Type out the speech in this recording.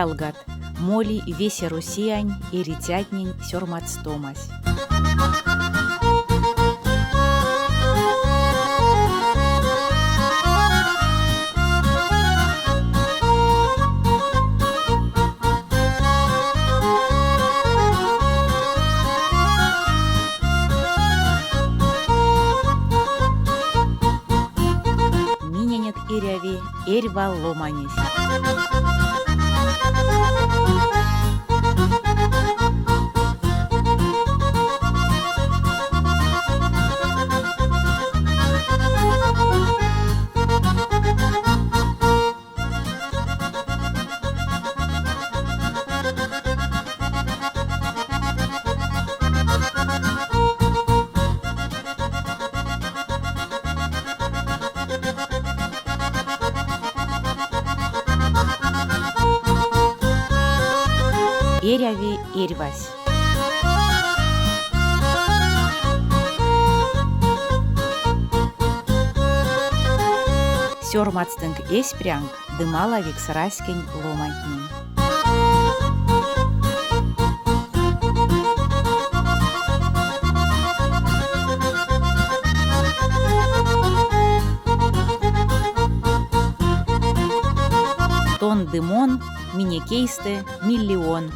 Ялгат, моли весе Россиянь эрицятнень сёрмадстомась. Миненек эряви эрьва ломанесь. Эряви эрьвась. Сёрмадстынк эсь прянк ды малавикс раськень ломантнень. Тон ды мон минек эйстэ миллион.